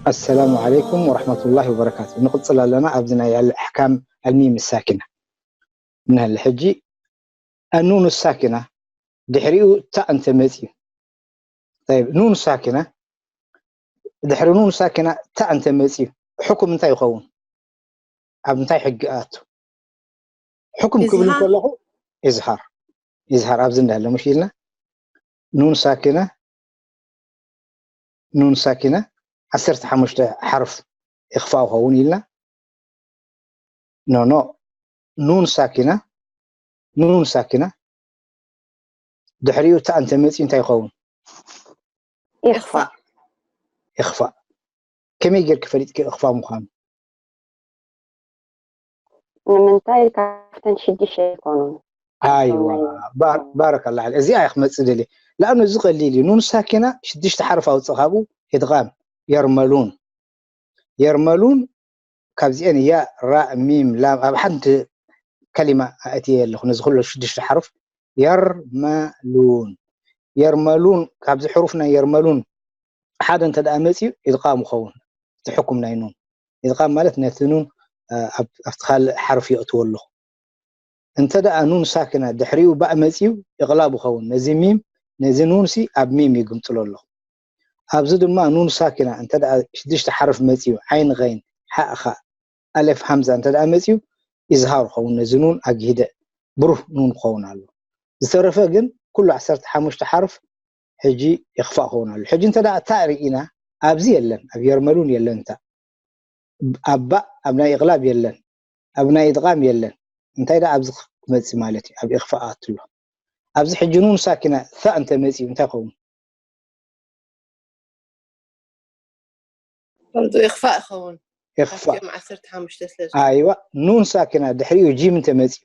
ኣሰላሙ ዓለይኩም ወረሕመቱላሂ ወበረካቱ። ንቕጽል ኣለና ኣብዚ ናይ ኣልኣሕካም ኣልሚም ሳኪና። ንህሊ ሕጂ ኣኑን ሳኪና ድሕሪኡ ታ እንተ መጽዩ። ጠይብ፣ ኑን ሳኪና ድሕሪ ኑን ሳኪና ታ እንተ መጽዩ፣ ሕኩም እንታይ ይኸውን? ኣብ እንታይ ሕጊ ኣቱ? ሕኩም ክብል ኢዝሃር። ከለኹ ኢዝሃር። ኢዝሃር ኣብዚ እንዳለ ምሽ ኢልና። ኑን ሳኪና፣ ኑን ሳኪና ዓሰርተ ሓሙሽተ ሓርፍ ኢኽፋእ ይኸውን ኢልና። ኖ፣ ኖ። ኑን ሳኪና፣ ኑን ሳኪና ድሕሪኡ ታ እንተ መጽዩ እንታይ ይኸውን? ኢኽፋእ። ኢኽፋእ። ከመይ ጌርኪ ፈሊጥኪ ኢኽፋእ ምዃኑ? ንምንታይ ካብተን ሽዱሽተ ኣይኮኑን? ኣይዋ፣ ባር-፣ ባረከላ ዓለ። እዚኣ እያ ክመጽእ ደልየ። ለኣኑ እዚ ቀሊል እዩ። ኑን ሳኪና ሽዱሽተ ሓርፍ ኣውጽእ ካብኡ ኢድቓም። የርመሉን። የርመሉን ካብዚአን ያ፣ ራ፣ ሚም፣ ላም ኣብ ሓንቲ ከሊማ ኣእትየ ኣለኹ። ነዚ ኩሉ ሽዱሽተ ሓርፍ የርመሉን። የርመሉን ካብዚ ሕሩፍ ናይ የርመሉን ሓደ እንተ ደኣ መጽዩ ኢድቓም ይኸውን። እቲ ሕኩም ናይ ኑን። ኢድቓም ማለት ነቲ ኑን፣ እ፣ ኣብ-፣ ኣብቲ ካልእ ሓርፍ የእትዎ ኣለኹ። እንተ ደኣ ኑን ሳኪና ድሕሪኡ ባእ መጽዩ ኢቕላብ ይኸውን። ነዚ ሚም፣ ነዚ ኑን ሲ ኣብ ሚም ይግምጥሎ ኣለኹ። ኣብዚ ድማ ኑን ሳኪና እንተ ደኣ ሽዱሽተ ሓርፍ መጽዩ ዓይን ኸይን ሓእ ኻእ ኣሌፍ ሃምዛ እንተ ደኣ መጽዩ ኢዝሃር ይኸውን። ነዚ ኑን ኣግሂደ ብሩህ ኑን ክኸውን ኣሎ። ዝተረፈ ግን ኩሉ ዓሰርተ ሓሙሽተ ሓርፍ ሕጂ ኢኽፋእ ክኸውን ኣሎ። ሕጂ እንተ ደኣ ታ ርኢና ኣብዚ የለን፣ ኣብ የርመሉን የለን ታ። ኣብ ባእ ኣብ ናይ ኢቕላብ የለን፣ ኣብ ናይ ኢድቓም የለን። እንታይ ደኣ ኣብዚ ክመጽእ ማለት እዩ? ኣብ ኢኽፋእ ኣትሎ። ኣብዚ ሕጂ ኑን ሳኪና ታ እንተ መጽዩ እንታይ ይኸውን? ከምዚ ኢኽፋእ ይኸውን። ኢኽፋእ። ካብቲኦም ዓሰርተ ሓሙሽተ ስለ ዝኾኑ። ኣይዋ፣ ኑን ሳኪና ድሕሪኡ ጂም እንተ መጽዩ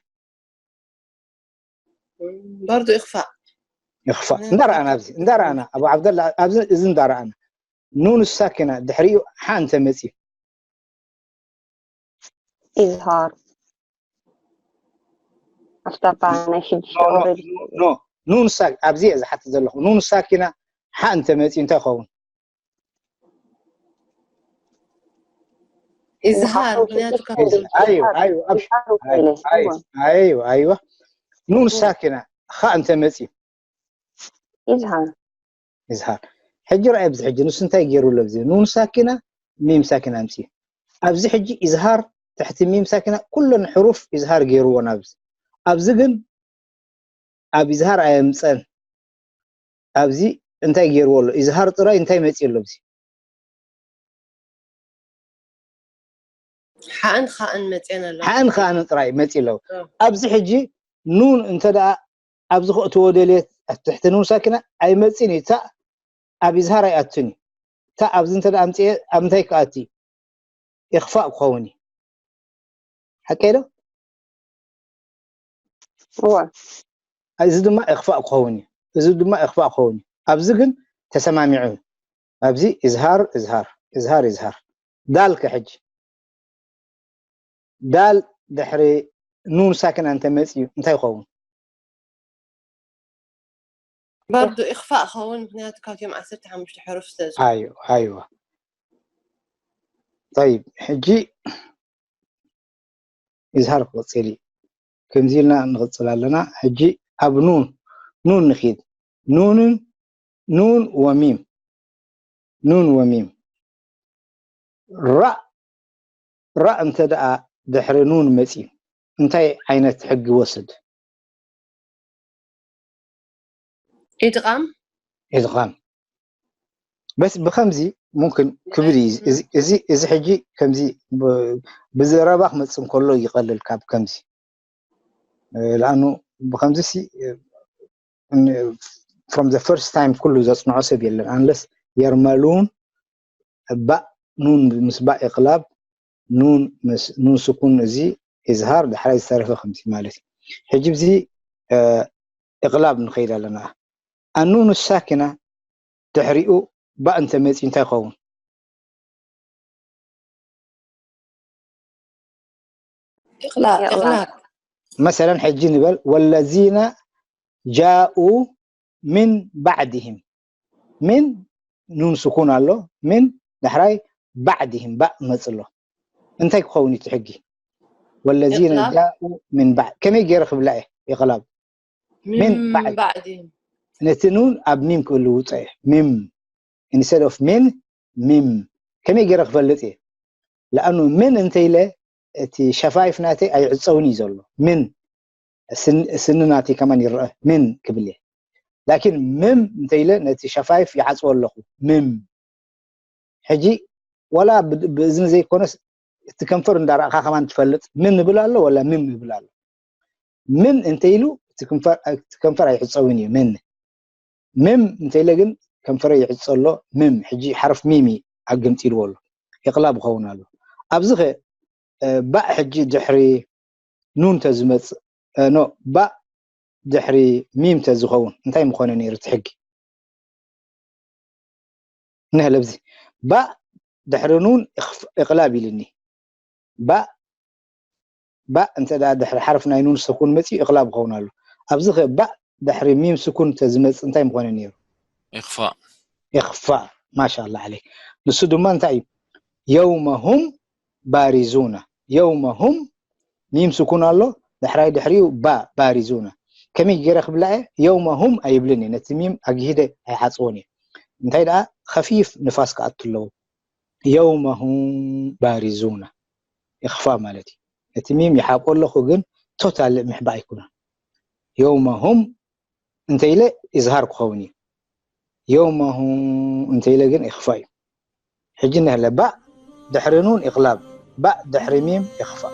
በርዱ ኢኽፋእ። ኢኽፋእ። እንዳረኣና ኣብዚ፣ እንዳረኣና፣ ኣቡ ዓብደላ፣ ኣብዚ እዚ እንዳረኣና። ኑን ሳኪና ድሕሪኡ ሓ እንተ መጽዩ። ኢዝሃር። ኣፍታባ ናይ ሽዱሽተ ኖ፣ ኖ፣ ኦልሬዲ። ኖ፣ ኑን ሳክ-፣ ኣብዚ እየ ዝሓትት ዘለኹ። ኑን ሳኪና ሓ እንተ መጽዩ እንታይ ይኸውን? ኢዝሃር፣ ምኽንያቱ ካብቶም ኣይዋ፣ ኣይዋ፣ ኣብሽ-፣ ኢዝሃር ኣይዋ፣ ወይለ። ኣይዋ፣ ኣይዋ፣ ኣይዋ። ኑን ሳኪና ኻ እንተ መጽዩ። ኢዝሃር። ኢዝሃር። ሕጂ ረኣይ፣ ኣብዚ ሕጂ ንሱ እንታይ ገይሩ ኣሎ? ኣብዚ ኑን ሳኪና፣ ሚም ሳኪና ኣምጽዩ። ኣብዚ ሕጂ ኢዝሃር ትሕቲ ሚም ሳኪና ኩለን ሕሩፍ ኢዝሃር ገይርዎ ናብዚ። ኣብዚ ግን ኣብ ኢዝሃር ኣየምጸን። ኣብዚ እንታይ ገይርዎ ኣሎ? ኢዝሃር ጥራይ እንታይ መጽዩ ኣሎ ኣብዚ? ሓእን ኻእን መጽየን ኣለዋ። ሓእን ኻእን ጥራይ መጽዩ ኣሎ። እ። ኣብዚ ሕጂ ኑን እንተ ደኣ ኣብዚ ከእትዎ ደልየ ኣብ ትሕቲ ኑን ሳኪና ኣይመጽን እዩ። እታ ኣብ ኢዝሃር ኣይኣቱን እዩ። እታ ኣብዚ እንተ ደኣ ኣምጽኤ ኣብ እንታይ ክኣቱ እዩ? ኢኽፋእ ክኸውን እዩ። ሓቀይ ዶ? እወ። እዚ ድማ ኢኽፋእ ክኸውን እዩ። እዚ ድማ ኢኽፋእ ክኸውን እዩ። ኣብዚ ግን ተሰማሚዑ እዩ። ኣብዚ ኢዝሃር፣ ኢዝሃር፣ ኢዝሃር፣ ኢዝሃር። ዳል ከ ሕጂ? ዳል ድሕሪ ኑን ሳኪና እንተ መጽዩ እንታይ ይኸውን? በርዱ ኢኽፋእ ኸውን፣ ምኽንያቱ ካብቲኦም ዓሰርተ ሓሙሽተ ሕሩፍ ስለ ዝኾኑ። ኣይዋ፣ ኣይዋ። ጠይብ፣ ሕጂ ኢዝሃር ክቕጽል እዩ። ከምዚ ኢልና ንቕጽል ኣለና። ሕጂ ኣብ ኑን፣ ኑን ንኺድ። ኑንን፣ ኑን ወሚም። ኑን ወሚም። ራእ፣ ራእ እንተ ደኣ ድሕሪ ኑን መጽዩ፣ እንታይ ዓይነት ሕጊ ወስድ? ኢድቓም? ኢድቓም። በስ ብኸምዚ ሙምክን ክብል እዩ። እዚ፣ እዚ፣ እዚ ሕጂ ከምዚ ብ-፣ ብዘረባ ክመጽእ እንከሎ ይቐልል ካብ ከምዚ። እ፣ ለኣኑ ብኸምዚ ሲ፣ እ፣ ን-፣ from the first time ኩሉ ዘጽንዖ ሰብ የለን። Unless የርመሉን ባእ ኑን ምስ ባእ ኢቕላብ ኑን ምስ፣ ኑን ስኩን እዚ ኢዝሃር ዳሕራይ ዝተረፈ ከምዚ ማለት እዩ። ሕጂ ብዚ፣ እ፣ ኢቕላብ ንኸይድ ኣለና። ኣኑን ሳኪና ድሕሪኡ ባእ እንተ መጺኡ እንታይ ይኸውን? ኢቕላብ፣ ኢቕላብ። ኢቕላብ። መሰለን ሕጂ ንበል ወለዚነ جاءوا من بعدهم من ኑን ስኩን ኣሎ ምን ዳሕራይ بعدهم ባእ መጽ ኣሎ እንታይ ክኸውን እዩ እቲ ሕጊ والذين إقلاب. جاءوا من بعد ከመይ ገይረ ክብላ እየ إقلاب من بعد. بعدهم ነቲ ኑን ኣብ ሚም ክልውጦ እየ ሚም instead of ምን ሚም ከመይ ገይረ ክፈልጥ እየ لأنه ምን እንተኢለ እቲ ሸፋይፍ ናተይ ኣይዕጸውን እዩ ዘሎ ምን ስን- ስኒ ናተይ ከማን ይረአ ምን ክብል እየ ላኪን ምም እንተኢለ ነቲ ሸፋይፍ ይዓጽዎ ኣለኹ ምም ሕጂ ወላ ብ- ብእዝኒ ዘይኮነስ እቲ ከንፈር እንዳረእካ ከማን ትፈልጥ ምን ይብል ኣሎ ወላ ምም ይብል ኣሎ ምን እንተኢሉ እቲ ከንፈር እቲ ከንፈር ኣይሕጸውን እዩ ምን ምም እንተኢለ ግን ከንፈረ ይዕጸ ኣሎ ምም ሕጂ ሓርፍ ሚም እዩ ኣገምጢልዎ ኣሎ إقلاب ይኸውን ኣሎ ኣብዚ ኸ እ፣ ባእ ሕጂ ድሕሪ ኑን ተዝመጽእ እ፣ ኖ ባእ ድሕሪ ሚም ተዝኸውን እንታይ ምኾነ ነይሩ እቲ ሕጊ ንህለብዚ ባእ ድሕሪ ኑን إقلاب ኢልኒ ባእ ባእ እንተ ደኣ ድሕሪ ሓርፍ ናይ ኑን ስኩን መጺኡ إقلاب ክኸውን ኣሎ ኣብዚ ኸ ባእ ድሕሪ ሚም ስኩን ተዝመጽእ እንታይ ምኾነ ነይሩ إخفاء إخفاء ما شاء الله عليك ንሱ ድማ እንታይ እዩ يوم هم بارزون يوم هم ሚም ስኩን ኣሎ ዳሕራይ ድሕሪኡ ባ ባሪዙና ከመይ ገይረ ክብላ እየ يوم هم ኣይብልን እየ ነቲ ሚም ኣግሂደ ኣይዓፅዎን እየ እንታይ ደኣ ከፊፍ ንፋስ ክኣቱ ኣለዎ يوم هم بارزون إخفاء ማለት እዩ ነቲ ሚም ይሓቆ ኣለኹ ግን totally ምሕባእ ኣይኮነን يوم هم እንተ ኢለ إظهار ክኸውን እዩ يوم هم እንተ ኢለ ግን إخفاء እዩ ሕጂ እንሀለ ባእ ድሕሪ ኑን إقلاب ባእ ድሕሪ ሚም إخفاء